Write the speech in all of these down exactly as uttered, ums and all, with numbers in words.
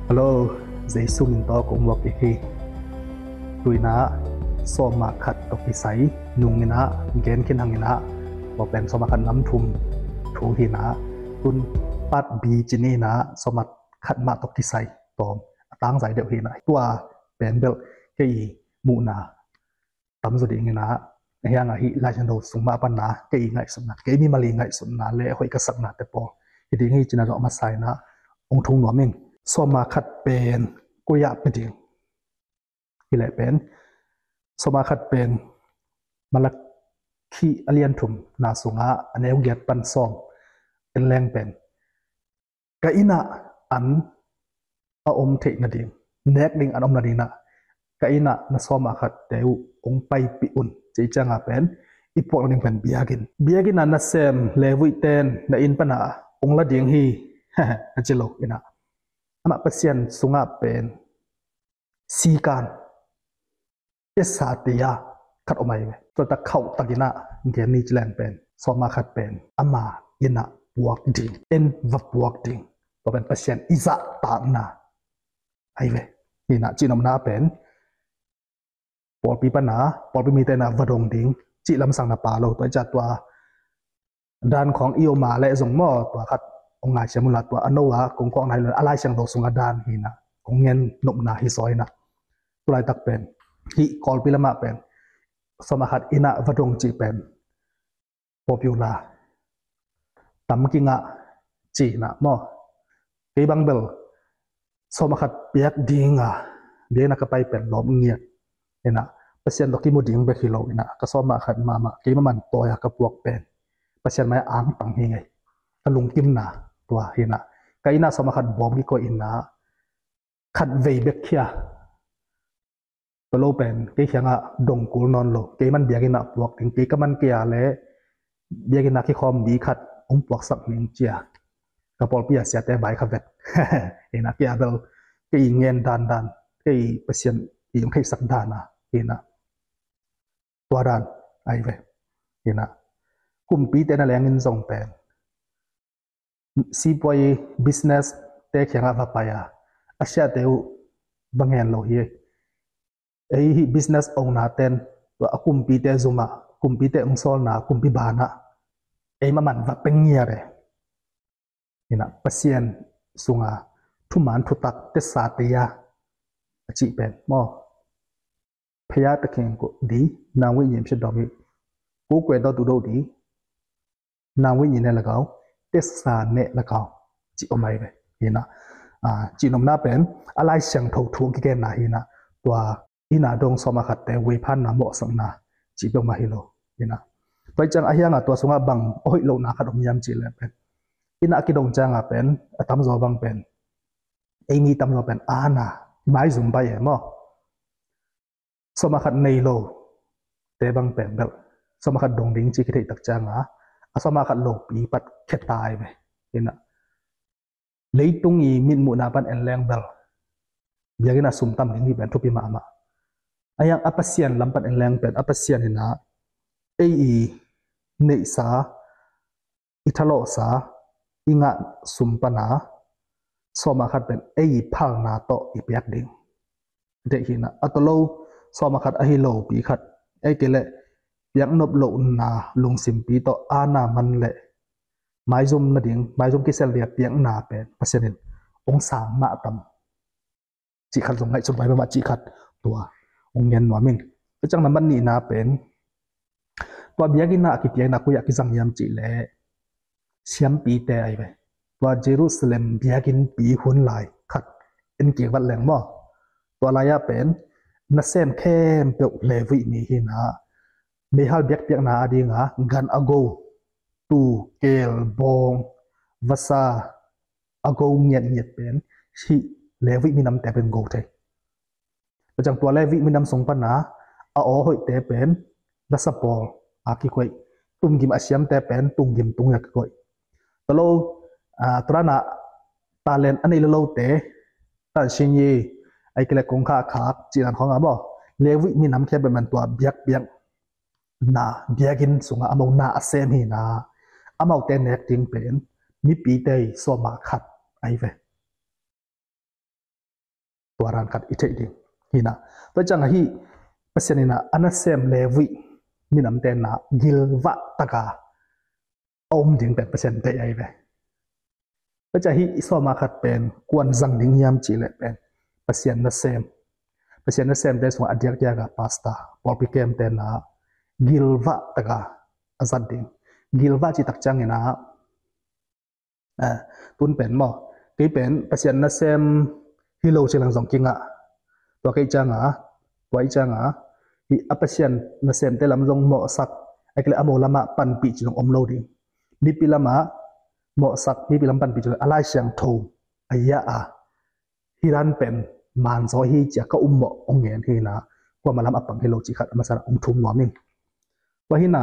Hello, Jesu min tawh kong muak kik hi. Tuinah sawma khat tawh kisai nung inah gen khin hanginah, tua pen sawma khat nam thum thu hinah, tun part B ci ni inah sawma khat mah tawh kisai tawm a tangzai deuh hinah, tua pen belh kei muhna tamzaw ding inah, a hiangah hih Lai Siangtho sung mah panna kei ngaihsutna, kei mimal i ngaihsutna le hoih ka sakna te pawl hi ding hi cina zawh masa inah hong thung nuam ing. Sawma khat pen koi-ah pia ding? Hileh pen sawma khat pen Malakhi a lian thumna sungah a neu giat pan sawm en leng pen, ka innah an a om theih nading, nek ding an om nadinah, ka innah na sawma khatte uh hong paipih un, ci cianga pen i puak nading pen biakinn. Biakinn a nasem Levi ten na inn pana hong la ding hi a ci lo inah, amah Pasian sungah pen sikan tesa teya khat om ahi ve. Tua tak khauh takinah gen ni ci leng pen sawma khat pen ama innah puak ding, en va puak ding, tua pen Pasian i zahtakna ahi ve. Hinah cihnopna pen pawlpi pana, pawlpi mite na va dong ding cih lamsang na pha lo. Tua i ca tua dan khawng i om a leh zong maw, tua khat hong ngaisiam unla, tua a no a kong khawng na hi lo, a Lai Siangtho sunga dan hinah kong ngen nopna hi zaw inah. Tulaitak pen hih Kawlpi lamah pen sawma khat innah va dong cih pen pawlpi unla tam kingah ci inah maw, kei bang belh sawma khat piak dinga biakinn ah ka pai pen lawp ngiat inah, Pasian tawh kimu ding bek hi lo inah, ka sawma khat mahmah kei maman tawi-a ka puak pen Pasian mai-ah angtang hi ngei. Ka lungkimna tua hinah, ka innah sawma khat bawm kikoih inah, khat vei bek khia, tua lo pen kei khiangah dong kul nawn lo, kei man biakinn ah puak ding, kei ka man kei a leh biakinn ah kikhawm mi khat hong puaksak ning cia, ka pawlpi a siate vai kha vet. Hinah kei a belh kei ngen dandan, kei Pasian i hong theihsak dana hinah tua dan ahi ve. Hinah kumpite na lengin zong pen sipuai business te khiangah va pai a, a siate uh va ngen lo hi. Ei hih business owner ten tua a kumpite zumah, kumpite hong sawlna kumpi banah ei maman va peng ngiat e. Hinah Pasian sunga thuman thutak tesa teya a cih pen maw, พระเยซูคริสต์ ကိုယ်တိုင် ဒီ နာဝိညာဉ်ဖြစ်တော်မူ၊ ကိုးကွယ်တော်သူတို့သည် နာဝိညာဉ်နှင့်လည်းကောင်း၊ သစ္စာနှင့်လည်းကောင်း ci om ahi ve. Hinah cihnopna pen a Lai Siangtho thu hong kigenna hinah, tua innah dong sawma khatte veiphanna mawhsakna cih peuhmah hi lo. Hinah tua i ciang a hiangah tua sungah bang a hoih lohna khat om hiam cih leh pen, innah a kidong cianga pen a tamzaw bang pen, ei mi tamzaw pen ana, maizum bai e maw, sawma khat nei lo te bang pen belh sawma khat dong ding ci kitheih tak cianga a sawma khat lopi pat kheta ahi ve. Hinah leitung i mitmuhna pan en leng belh biakinn ah sum tam ding hi pen thupi mahmah. A hiang a Pasian lam pan en leng pen a Pasian hinah ei i neihsa, i thalawhsa, i ngah sum pana sawma khat pen ei i phalna tawh i piak ding. Deih hinah a tawh lo sawma khat ahi lopi khat, ei kei leh piaknop lohna lungsimpi tawh ana man leh maizum nading, maizum kisel dia piakna pen Pasian in hong sang mah tam cih khat zong ngaihsut vai mahmah cih khat tua hong ngen nuam ing. Tua ciang nambat nihna pen tua biakinn ah a kipiakna koi-ah kizang hiam cih leh siampite ahi ve. Tua Jerusalem biakinnpi hun lai khat en kik vat leng maw, tua lai-ah pen nasem khempeuh Levi mi hinah, meihal biakpiakna a dinga gan a go, tuu, keel, bawng, vasa a go ngiatngiat pen hih Levi minamte pen go thei. Tua ciang tua Levi minam sung pana a aw hoihte pen vasa pawl a kikoih, tumgim a siamte pen tumgim tung a kikoih. Tua lo, tua dana talent a nei lolote, tansin yi, ahih kei leh kongkhak khak cih dan khawng a maw, Levi minam khempeuh man tua biakpiakna biakinn sungah amau na a sem hinah, amaute nek ding pen mipite i sawma khat ahi ve. Tua dan khat i theih ding hi na. Tua ciangah hih Pasian in a nasem Levi minamte na gilvah taka a om ding pen Pasian deih ahi ve. Tua ciah hih sawm a khat pen kuan zang ding hiam cih leh pen Pasian nasem, Pasian nasemte sungah a diakdiak a pastor, pawlpi kemte na gilvah taka a zat ding. Gilvah cih tak ciangin a, tun pen maw, kei pen Pasian nasem hi lo cih lang zong kingah. Tua kei cianga, tua i cianga hih a Pasian nasemte lam zong mawhsak, a kei leh a mo lamah panpih cih zong om lo ding. Mipi lamah mawhsak, mipi lam panpih cih zong a Lai Siangtho a hiah a, hih dan pen manzaw hi cia ka ummawh hong ngen hi na, kuamah lam a pang hi lo cih khat a masa hong thum nuam ing. Tua hi na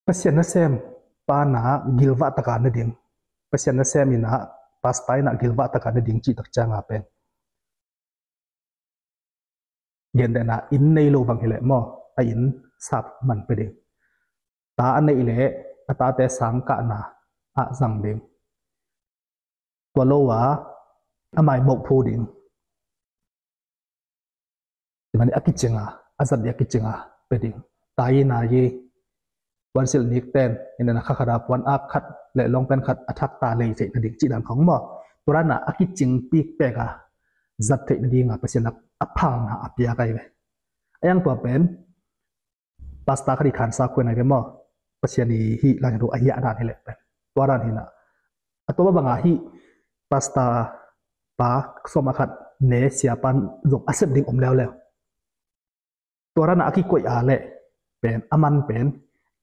Pasian nasem pa na gilvah taka na ding, Pasian nasem in a pastor in a gilvah taka na ding cih tak cianga pen gentehna inn nei lo bang hi leh maw, a inn sap man pia ding. Ta a neih leh a tate sangkahna ah zang ding. Tua lo a a mai mawh phu ding. Tua mah ni a kicinga, a zat ding a kicinga pia ding. Ta i na i puansilh nikten in a kha khat a puan ak khat leh lawngpen khat a thak ta lei theih nading cih dan khong maw. Tua dan a a kicing pikpek a zat theih nading a Pasian a phalna a piak ahi ve. A yang tua pen pastor khat i khansa khuai nai ve maw. Pasian i hih lai tu a hiah dan hi leh pen tua dan hi na. A tua banga hih pastor pa sawm a khat ne siapa zong a sep ding om leuleu. Tua dan a a kikoih a leh pen a man pen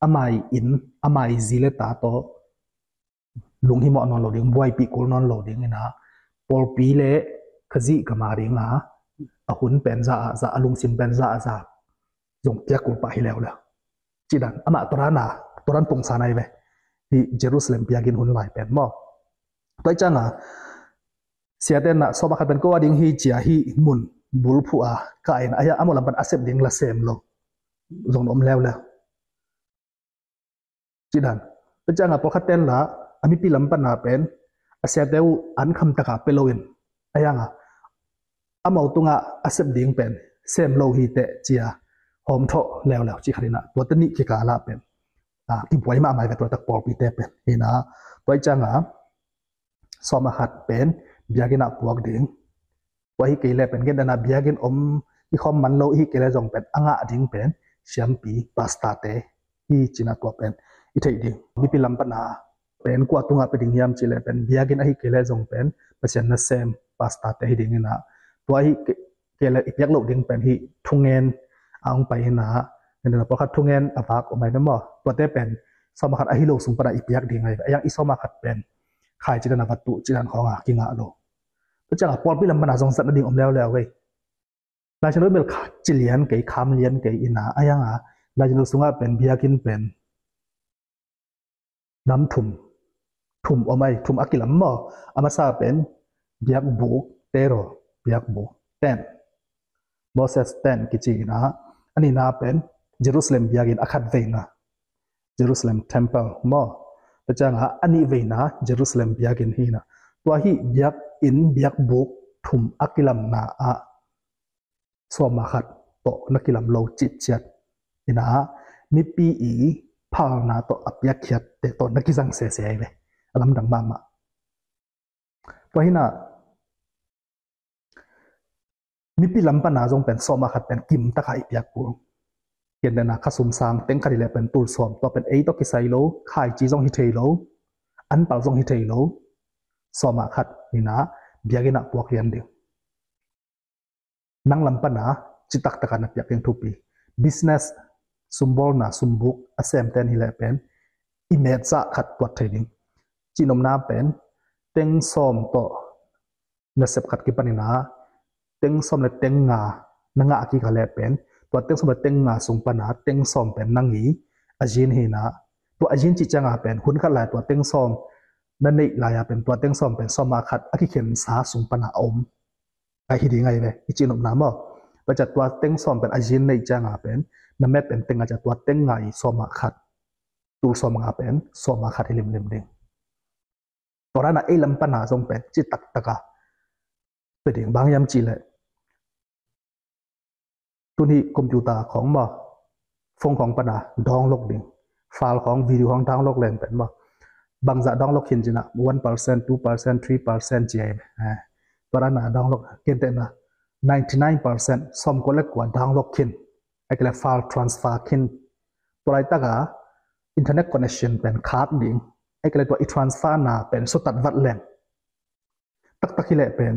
a mai inn, a mai zi le ta tawh lunghimawh nawn lo ding, buaipih kul nawn lo ding in a, pawlpi le Khazih gam a ding a, a hun pen za a za, a lungsim pen za a za zong piak kul pah hi leuleu. Cih dan amah tua dan a, tua dan pongsa na hi ve. Hih Jerusalem biakinn hun lai pen maw. Tua i cianga siate na sawm a khat pen ko a ding hi cia hih mun bulphuh a kah in a hiah a mo lam pan a sep ding la sem lo zong na om leuleu. Cih dan. Tua cianga pawlkhat ten la a mipi lam pana pen a siate uh an kham taka pia lo in a hianga a mo tungah a sep ding pen sem lo hi teh cia hawm thawh leuleu cih khat hi na. Tua te nih kikala pen a kibuai mahmah hi ve tua tak pawlpite pen hi na. Tua i cianga sawm a khat pen biakinn ah puak ding. Tua hi kei leh pen gentehna biakinn om i khawm man lo hi kei leh zong pen a ngah ding pen siampi pastor te hi cih na tua pen i theih ding. Mipi lam pana pen kua tungah pia ding hiam cih leh pen biakinn ahi kei leh zong pen Pasian nasem pastor te hi ding in a, tua hi kei leh i piak loh ding pen hih thungen a hong pai in a, gentehna pawlkhat thungen a vak om ahi ve maw. Tuate pen sawm a khat ahi lo sung pana i piak ding ahi ve. A yang i sawm a khat pen khaici dan a va tuh cih dan khawng a kingah lo. Tua cianga pawlpi lam pana zong zat nading om leuleu ve. Lai Siangtho bel kha ci lian kei, kham lian kei in a, a yang a Lai Siangtho sungah pen biakinn pen nam thum, thum om ahi, thum a kilam maw. A masa pen biakbuk, tero, biakbuk, tent, Moses tent kici in a, a nihna pen Jerusalem biakinn a khat veina, Jerusalem temple maw. Tua cianga a nih veina Jerusalem biakinn hi na. Tua hih biakinn, biakbuk thum a kilamna ah sawm a khat tawh na kilam lo citciat in a, mipi i phalna tawh a piakkhiatte tawh na kizang sese ahi ve. A lamdang mahmah. Tua hi na mipi lam pana zong pen sawm a khat pen kim taka i piak kul. Gentehna khasum sang teng khat hi leh pen tul sawm, tua pen ei tawh kisai lo, khaici zong hi thei lo, anpal zong hi thei lo, sawm a khat hi na biakinn ah puak lian ding. Nang lam pana citak taka na piak ding thupi. Business, sumbawlna, sumbuk a semten hi leh pen i met zah khat tuat thei ding. Cihnopna pen teng sawm tawh nasep khat kipan in a, teng sawm le teng nga na ngah kik a leh pen tua teng sawm le teng nga sung pana teng sawm pen nang i a zin hi na. Tua a zin cih cianga pen hun khat lai tua teng sawm na neih lai a pen tua teng sawm pen sawm a khat a kikhensa sung pana a om ahi ding ahi ve, i cihnopna maw. Tua ciah tua teng sawm pen a zin neih cianga pen na met pen teng a ciah tua teng nga i sawm a khat, tul sawm nga pen sawm a khat hi limlim ding. Tua dan a ei lam pana zong pen citak taka pia ding. Bang hiam cih leh tuni computer khawng maw, phone khawng pana download ding, file khawng, video khawng download leng pen maw, bangzah download khin ci-in ah, one percent, two percent, three percent ci-in ah, tua dan a download khin teh na, ninety nine percent, sawmkua le kua download khin, ahih kei leh file transfer khin, tua laitak a internet connection pen khak ding, ahih kei leh tua i transfer na pen sutat vat leng, taktak hi leh pen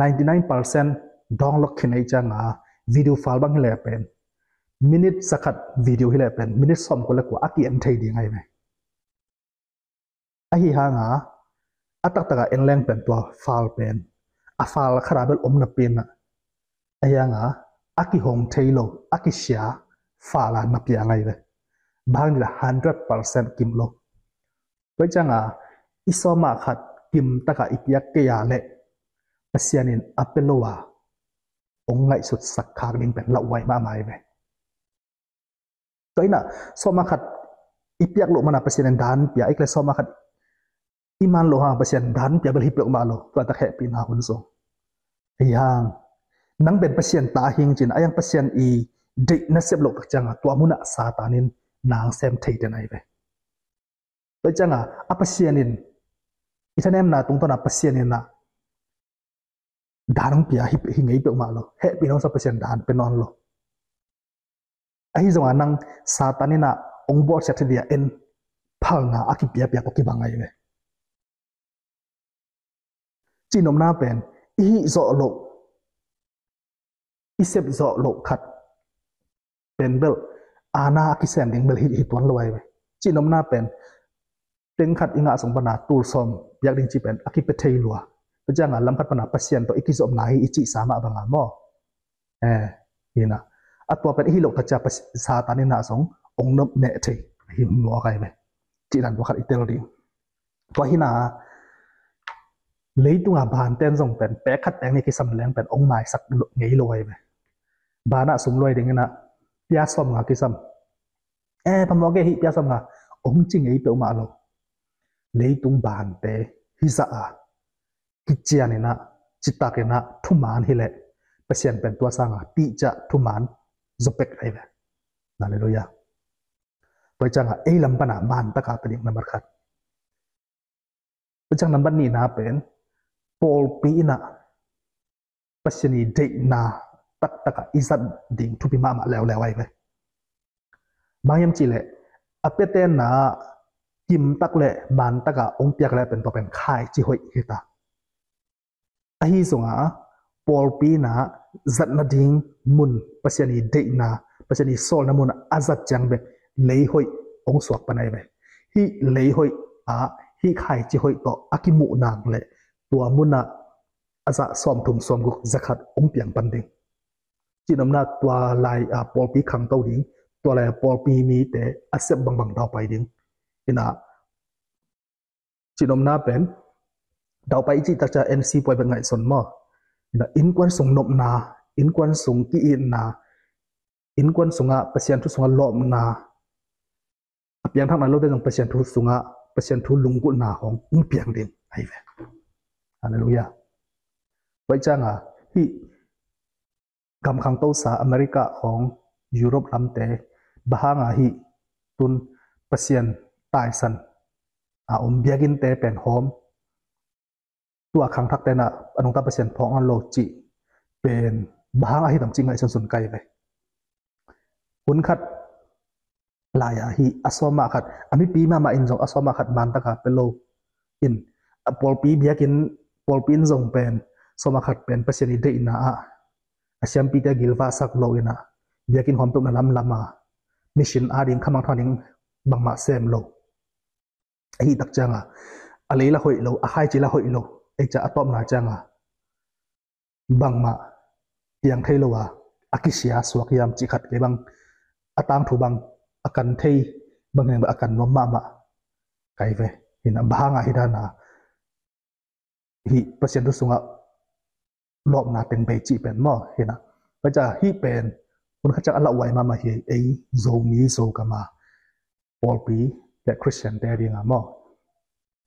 ninety nine percent download khin ahih ciang a, video file bang hi leh pen minute zakhat video hi leh pen minute sawmkua le kua a ki-en thei ding ahi ve. Ahi hang a, a taktak a en leng pen tua file pen a file khat a bel om napi-in ah, ahi hang a, a kihong thei lo, a kisia file a na piang ahi ve. Bang hang hiam cih leh hundred percent kim lo. Tua ciang a, i sawm ah khat kim tak a i piak kei a leh Pasian in a pia lo a hong ngaihsutsak khak ding pen lauhuai mahmah ahi ve. Tua hi-in ah, sawm ah khat i piak loh man a Pasian in dan pia, ahih kei leh sawm ah khat i man loh hang Pasian dan pia bel hi peuhmah lo, tua tak hehpihna hun sung. Ahi hang, nang pen Pasian ta hi ing ci-in, ahi hang Pasian i deih na sep loh tak ciang a, tua mun ah Satan in na sem thei den ahi ve. Tua ciang a, a Pasian in, i thanemna tungtawn a Pasian in ah dan hong pia hi, hi ngei peuhmah lo, hehpihna hong sa Pasian dan pia nawn lo. Ahi zong a, nang Satan in ah hong bawlsiat thei dia en phalna a kipia pia tawh kibang ahi ve. Cihnopna pen, i hih zawh loh, i sep zawh loh khat pen bel, aana a kisem ding bel hi, hi tuan lo ahi ve. Cihnopna pen, teng khat i ngah sung pana tul sawm piak ding cih pen a kipia thei lua. Tua ciang a, lam khat pana Pasian tawh i kizopna hi i cihsa mah bang a maw. Eh, hi-in ah, a tua pen i hih loh tak ciang Pas-, Satan in ah zong hong nop neh thei hi mawk ahi ve. Cih dan tua khat i tel ding. Tua hi-in ah, leitung a bante in zong pen pek khat pek nih kisam leng pen hong maisak lo, ngei lo ahi ve. Ban ah sum luai ding in ah, pia sawmnga kisam, eh, phamawh kei, hih pia sawmnga, hong ci ngei peuhmah lo. Leitung bante hizah a kician in ah, citak in ah thuman hi leh, Pasian pen tua sang a tihciah thuman zaw pek ahi ve. Halleluiah. Tua ciang a, ei lam pana man tak a pia ding nambat khat. Tua ciang nambat nihna pen, pawlpi in ah Pasian i deihna taktak a i zat ding thupi mahmah leuleu ahi ve. Bang hiam cih leh, a piate in ah kim tak le man tak a hong piak leh pen tua pen khaici hoih hi ta. Ahi zong a, pawlpi in ah zat nading mun, Pasian i deihna, Pasian i sawlna mun a zat ciang bek lei hoih hong suak pan ahi ve. Hih lei hoih ah hih khaici hoih tawh a kimuh nak leh, tua mun ah a zah sawmthum sawmguk zakhat hong piang pan ding. Cihnopna, tua lai a pawlpi khangto ding, tua lai a pawlpi mite a sep bangbang daupai ding. Hi-in ah, cihnopna pen, daupai i cih tak ciang N C puai bek ngaihsun maw. Hi-in ah, innkuan sung nopna, innkuan sung ki-itna, innkuan sungah Pasian thu sungah lawpna, a piangthakna lote zong Pasian thu sungah, Pasian thu lunggulhna hong hong piang ding ahi ve. Halleluiah. Tua ciang a, hih gam khangtosa America hong, Europe lamte, bang hang a hih tun Pasian taisan a om biakinnte pen hawm, tua khangthakte in ah a nungta Pasian phawk nawn lo cih pen bang hang ahi tam cih ngaihsunsun ka hi ve. Hun khat lai a, hih a sawm ah khat, a mipi mahmah in zong a sawm ah khat man tak a pia lo in, a pawlpi biakinn, pawlpi in zong pen sawm ah khat pen Pasian i deihna ah a siampite gilvahsak lo in ah, biakinn hawmtokna lamlam a, mission ading, khamangthang ding bangmah sem lo. Ahi tak ciang a, a lei lah hoih lo, a khaici lah hoih lo, ei ciang a tawpna ciang a, bangmah piang thei lo a, a kisia suak hiam cih khat kei bang, a tangthu bang a kan thei bang hi-in bang a kan nuam mahmah ka hi ve. Hi-in ah, bang hang a hih dan a, hih Pasian thu sungah lawpna teng bei cih pen maw, hi-in ah. Tua ciang hih pen hun khat ciang a lauhuai mahmah hi, ei Zomi Zogam a pawlpi le Khristiante ading a maw.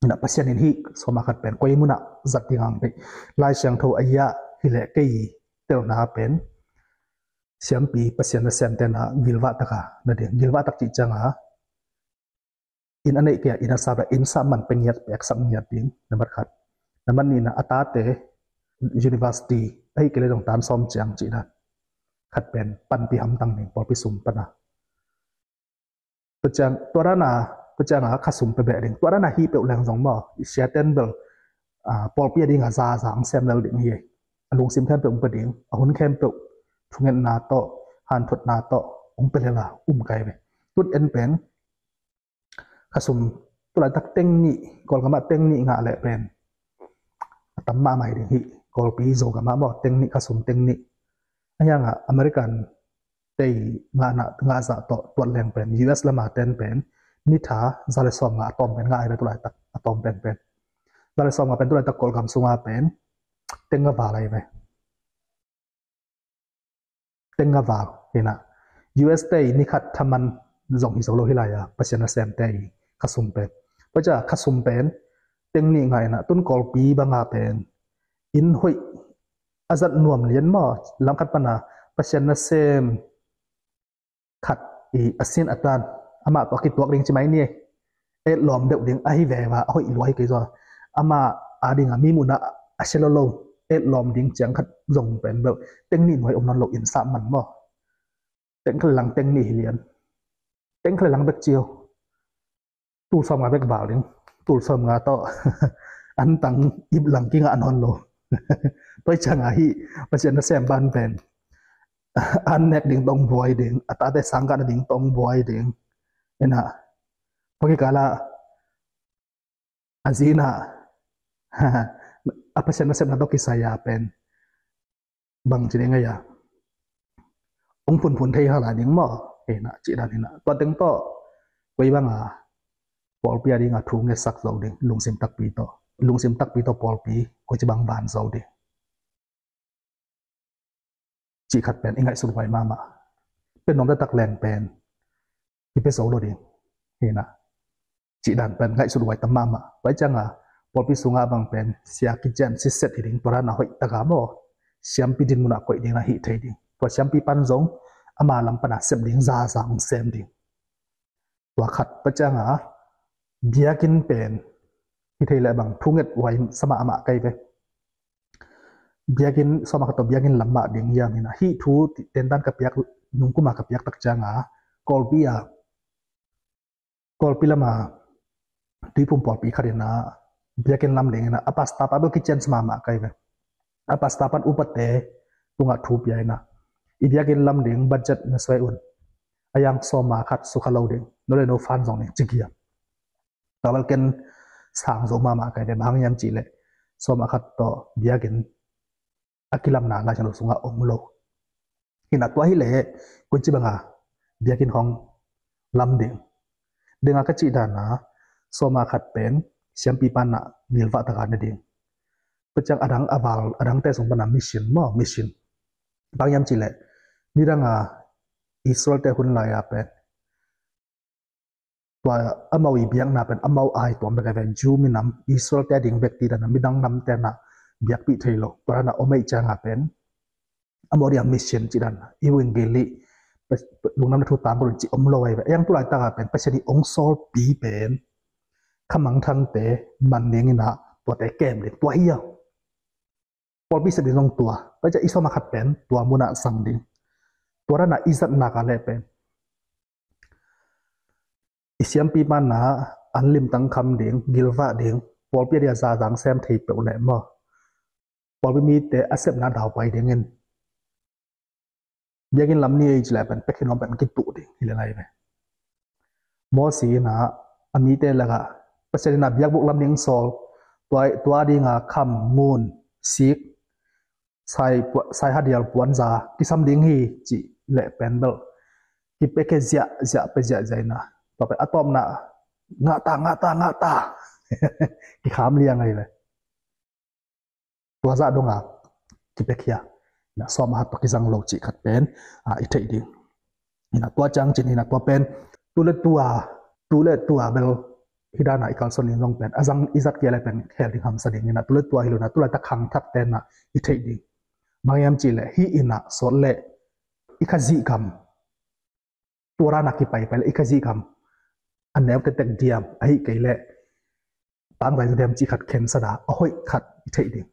Ina Pasian in hih sawma khat pen koi munah zat ding ang pei. Lai Siangtho a ia hi leh kei telna pen siampi Pasian nasemte na gilvah taka na ding. Gilvah tak cih cianga inn a neih kei a inn a sap le inn sap man pe ngiat, peksak ngiat ding, nambat khat. Nambat nihna a tate university ahi kei le zong tan sawm ciang cih dan khat pen panpi hamtang ding, pawlpi sum pana. Tua ciang tua dana tua cianga khasum pe beh ding. Tua dana hih peuh leng zong maw, i siaten bel pawlpi a dinga zazang sem lel ding hi. A lungsim khempeuh hong pe ding, a hun khempeuh thungetna tawh, hanthotna tawh hong pe lela um kai ve. Tut en pen khasum tulaitak teng nih, Kawlgamah teng nih ngah leh pen a tam mahmah hi ding hi. Kawlpi Zogamah maw, teng nih, khasum teng nih. A hianga American tei ngahna ngahzah tawh tuat leng pen U S lama ten pen nitha za le sawm ngah a tawm pen ngah ahi ve. Tulaitak a tawm pen pen za le sawm ngah pen tulaitak Kawlgam sunga pen teng nga val ahi ve. Teng nga val hina. U S tei nikhat thaman zong hi zo lo hi lai a, Pasian nasem tei khasum pen. Paca khasum pen teng nih ngah ina tun Kawlpi banga pen inn hoih a zat nuam lian maw, lamkhat pana Pasian nasem khat i a sin a tan amah tawh a kituak ding ci mai ni. Etlawm deuh ding ahi veva a hoih lua hi kei zaw. Amah a dinga mi munah a sia lo lo etlawm ding ciang khat zong pen beuh teng nih nuai om nawn lo inn sap man maw. Teng khat le lang teng nih hi lian. Teng khat le lang bek cio. Tul sawm nga bek val ding. Tul sawm nga tawh antang ip lang kingah nawn lo. Tua hi cianga hih Pasian nasem ban pen an nek ding tawh hong buai ding, a tate sangkahna ding tawh hong buai ding. Ina pakikala a zina a Pasian nasepna tawh kisai a pen bang ci ding aia hong phunphun thei hala ding maw. Hina cih dan hina tua teng tawh koi banga pawlpi a dinga thu ngetsak zo ding, lungsim takpi tawh, lungsim takpi tawh pawlpi koi ci bang van zo ding. Cih khat pen i ngaihsut huai mahmah. Pen nuamte tak leng pen i pe zo lo ding hina. Cih dan pen ngaihsut huai tam mahmah. Tua hi cianga pawlpi sunga bang pen sia kician sitset hi ding, tua dana hoih taka maw, siampi din munah koih ding na hih thei ding. Tua siampi pan zong ama lam pana sep ding zazang sem ding. Tua khat pacianga biakinn pen hi thei leh bang thunget huai sama amah kai ve. Biakinn sawma khat tawh biakinn lam mah ding hiam hina. Hih thu tentan ka piak, nungkuma ka piak tak cianga Kawlpi a Kawlpi lama Tuiphum pawlpi khat ina biakinn lam ding ina a pastor pa bel kician sama mah kai ve. A pastor pan upate tungah thu pia ina i biakinn lam ding budget na suai un. A yang sawma khat sukha lo ding, no le no fan zong ding ci kia. Tua bel ken sang zo mahmah kai ve, bang hang hiam cih leh sawma khat tawh biakinn a kilamna Lai Siangtho sungah om lo. Hina tua hi leh koi ci banga biakinn hong lam ding. Dinga ka cih dana sawma khat pen siampi pana gilvah taka na ding. Paciang adang a val adangte sung pana mission maw, mission. Bang hiam cih leh nidanga Israel te hun lai-a pen tua amau i biakna pen amau ai tuam bek a ve. Jew minam Israel te a ding bek ti dana midang namte na biakpih thei lo. Tua dana om ei cianga pen amau dia mission ci dana evangeli lungnam na thu tam ko ci om lo ai ve. Yang tulai taka pen Pasian i ong sawlpi pen khamangthangte man ding ina tuate kem ding tua hi a. Pawlpi sep ding zong tua. Tua ciah i sawma khat pen tua munah sang ding. Tua dana i zatna ka leh pen i siampi mana an limtang kham ding, gilvah ding, pawlpi a dia zazang sem thei peuh leh maw, pawlpi mite a sepna daupai dingin biakinn lam ni ei ci leh pen pekhin om pen kituh ding hi le lai ve. Mosi ina a mite lakah Pasian ina biakbuk lam ding sawl, tua, tua dinga kham, ngun, sik, sai, sai hadial puanza kisam ding hi cih leh pen bel kipeke ziahziah pe ziahziah ina tua pen a tawpna ngahta ngahta ngahta kikham liang ahi ve. Tua zah donga kipekhia ina sawma khat tua kizang lo cih khat pen i theih ding. Ina tua ciang cin ina tua pen tu le tua, tu le tua bel hih dana i kalsuan ding zong pen a zang i zat kei le pen khel ding hamsa ding hi na, tu le tua hi lo na, tu laitak khangthak te na i theih ding. Bang hiam cih leh hih ina sawt le i Khazih gam, tua dana kipai pai le i Khazih gam a neu tektek diam, ahih kei leh tangzai zaw diam cih khat khensat a, a hoih khat i theih ding.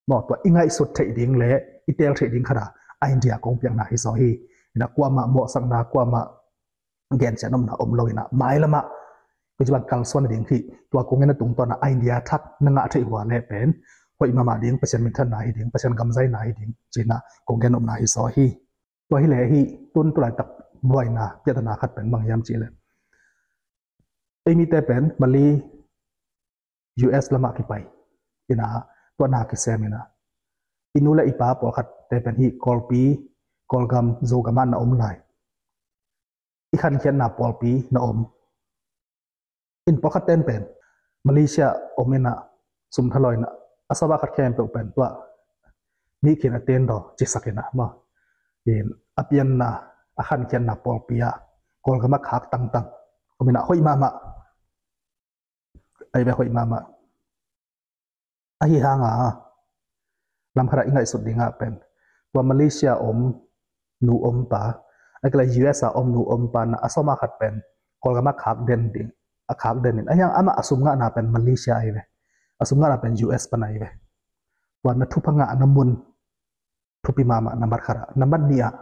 Maw, tua i ngaihsut theih ding le i teel theih ding khat a, a India kong piakna hi zaw hi. Ina kuamah mawhsakna, kuamah gencian omna om lo ina, mailamah koici bang kalsuan ding hi. Tua kong gen a tungtawn a India thak na ngah theih hua le pen hoih mahmah ding, Pasian minthanna hi ding, Pasian gamzaina hi ding, ci-in a kong gen omna hi zaw hi. Tua hi le hi, tun tu laitak buaina piatana khat pen bang hiam cih leh, ei mite pen Mali U S lamah kipai ina, tua na kisem ina, i nu le i pa pawlkhat te pen hih Kawlpi, Kawlgam, Zogam ah na om lai. I khankhiatna pawlpi na om. In pawlkhat ten pen Malaysia om ina, sum thalawh ina, a sawma khat khempeuh pen tua mi khin a tendaw cisak ina maw, in a pianna, a khankhiatna pawlpi ah Kawlgam ah khak tangtang om ina, hoih mahmah. Ai ve, hoih mahmah. Ahi hanga lam khat a i ngaihsut dingah pen tua Malaysia om nu om pa, ahih kei leh U S a om nu om pa na a sawma khat pen Kawlgam ah khak den ding, a khak den in. Ahi hang amah a sum ngahna pen Malaysia ai ve, a sum ngahna pen U S pan ai ve. Tua na thupha ngahna mun thupi mahmah, nambat khat ah. Nambat nih ah,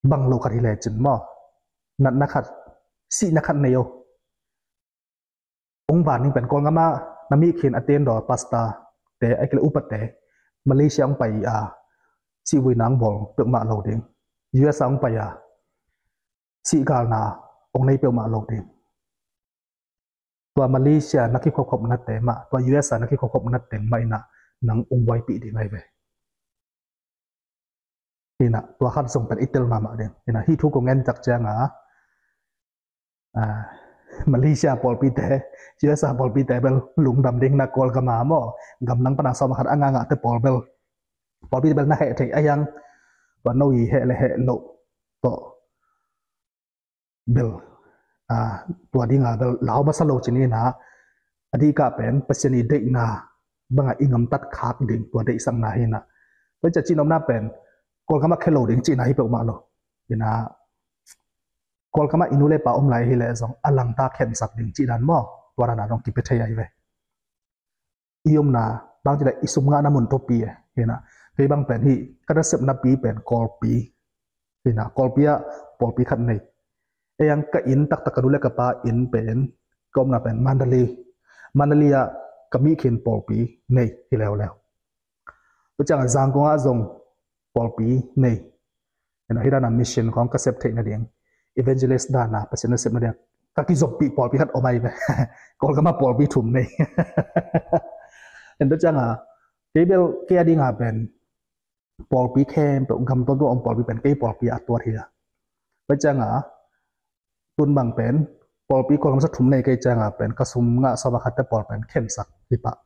bang lo khat hi lecin maw, natna khat, sihna khat nei o. Ong van ning pen Kawlgam ah na mi khin a tendaw pastor te, ahih kei leh upate Malaysia ong pai a, sihvuina ong bawl peuhmah lo ding. U S a ong pai a, sihgalna ong nei peuhmah lo ding. Tua Malaysia na kikhopkhopna te mah, tua U S a na kikhopkhopna teng mah ina nang ong buaipih ding ai ve. Ina, tua khat zong pen i tel mahmah ding. Ina, hih thu kong en tak cianga, ah, Malaysia pawlpite, U S a pawlpite bel lungdam ding na, Kawlgam a maw, gam nang pana sawma khat a ngahngahte pawl bel, pawlpite bel na heh thei a, ahi hang tua no i heh le heh loh tawh bel, ah, tua dinga bel lau masa lo cin ina, a dikah pen Pasian i deihna banga i ngamtat khak ding tua deihsakna hi ina. Tua ciah cihnopna pen Kawlgam ah khia lo ding cihna hi peuhmah lo. Ina, Kawlgam ah i nu le pa om lai hi leh zong a langta khensak ding cih dan maw, tua dana dong kipia thei ai ve. I omna bang ci leh i sum ngahna mun thupi e. Hi ina, kei bang pen hih ka nasepna pi pen Kawlpi. Hi ina, Kawlpi ah pawlpi khat nei. Ei ang ka inn taktak, ka nu le ka pa inn pen, ka omna pen Mandalay. Mandalay ah ka mi khin pawlpi nei hi leuleu. Tua ciangah Zangkong ah zong pawlpi nei. Ina, hih dana mission khawng ka sep theih nading, evangelist dana Pasian nasep nading ka kizoppih pawlpi khat om ai ve. Kawlgam ah pawlpi thum nei. Ina, tua ciangah kei bel kei a dinga pen pawlpi khempeuh, gam tuamtuam om pawlpi pen kei pawlpi a tuat hi a. Tua ciangah tun bang pen pawlpi Kawlgam sa thum nei kei ciangah pen ka sum ngah sawma khatte pawl pen khensak hi pah.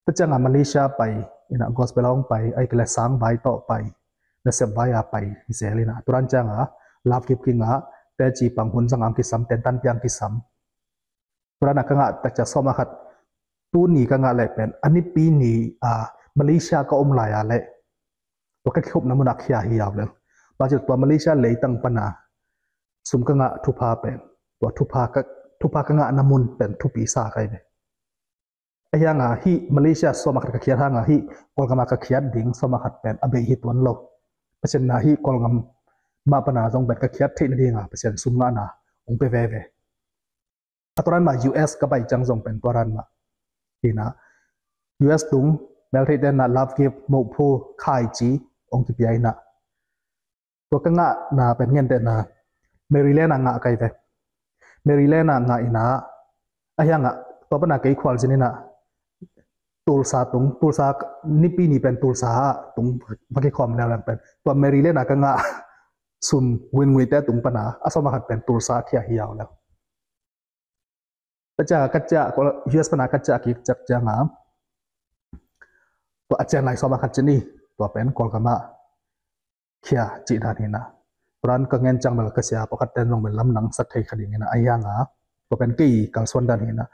Tua ciangah Malaysia pai, ina, gospel hong pai, ahih kei leh sang vai tawh pai, nasep vai a pai zel ina. Tua dan ciangah Love Gift kingah teci pang hun zang ang kisam, tentan piang kisam. Tua dana ka ngah tak ciah sawma khat, tuni ka ngah leh pen a nipi ni a Malaysia ka om lai a leh tua ka kikhopna mun ah khia hi au lel. Tua ci tua Malaysia leitang pana sum ka ngah thupha pen, tua thupha ka, thupha ka ngahna mun pen thupi sa kai ve. Ahi hanga hih Malaysia sawma khat ka khiat hanga hih Kawlgam ah ka khiat ding sawma khat pen a bei hi tuan lo. Pasian na hih Kawlgam mah pana zong pen ka khiat theih nadinga Pasian sum ngahna ong pia veve. A tua dan mah U S ka pai ciang zong pen tua dan mah. Hi ina, U S tung meltheihte na Love Gift, Mokphu, Khai ci ong kipia ina. Tua ka ngahna pen gentehna Maryland ah ngah kai ve. Maryland ah ngah ina, ahi hanga tua pana kei khualzin ina Tulsa tung, Tulsa, nipi ni pen Tulsa ah tung va kikhawm leuleu pen. Tua Maryland ah ka ngah sum win nguite tung pana a sawma khat pen Tulsa ah khia hi au lel. Ka ciah, ka ciah, U S pana ka ciah kik ciak cianga tua a cian lai sawma khat ci ni, tua pen Kawlgam ah khia cih dan hi ina. Tua dan ka ngen ciang bel ka sia pawlkhat ten zong bel lamdang sa thei kha ding hi na, a hiang a, tua pen kei kalsuan dan hi na,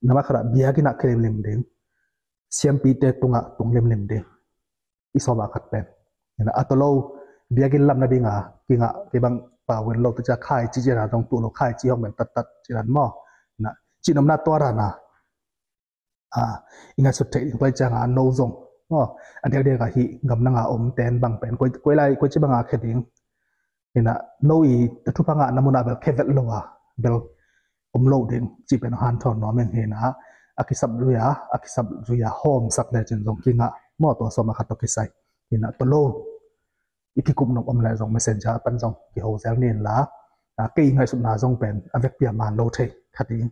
nambat khat ah biakinn ah kilimlim ding, siampite tungah tung limlim ding. I sawm a khat pen hi na, a tawlo biakinn lam nading a kingah kei bang pau en lo, tua cia khaici ci na zong tuh lo, khaici hong pen tattat ci dan maw. Hi na, cihnopna tua dan a, a, i ngaihsut theih ding, tua hi ciang a no zong maw, a diakdiak a hih gam nang a om ten bang pen koi, koi lai, koici bang a khia ding. Hi na, no i thupha ngahna mun ah bel khia vet lo a bel om lo ding cih pen hanthawn nuam ing hi na, a kisap zui a, a kisap zui a hawmsak lecin zong kingah maw, tua sawm a khat tawh kisai. Hi na, tawlo i kikum nop om le zong Messenger pan zong kiho zel ni in la, a, kei ngaihsutna zong pen a vekpi a man lo thei kha ding.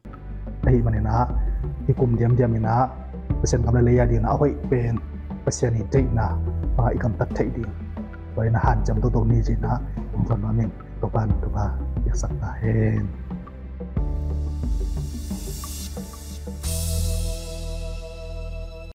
Ahih manin ah kikum diamdiam in ah Pasian gam le lei a ding in ah a hoih pen Pasian i deihna bang a i gamtat theih ding, tua in ah hanciam toto ni ci in ah hong thon nuam ing. Topa'n thupha piaksak ta hen.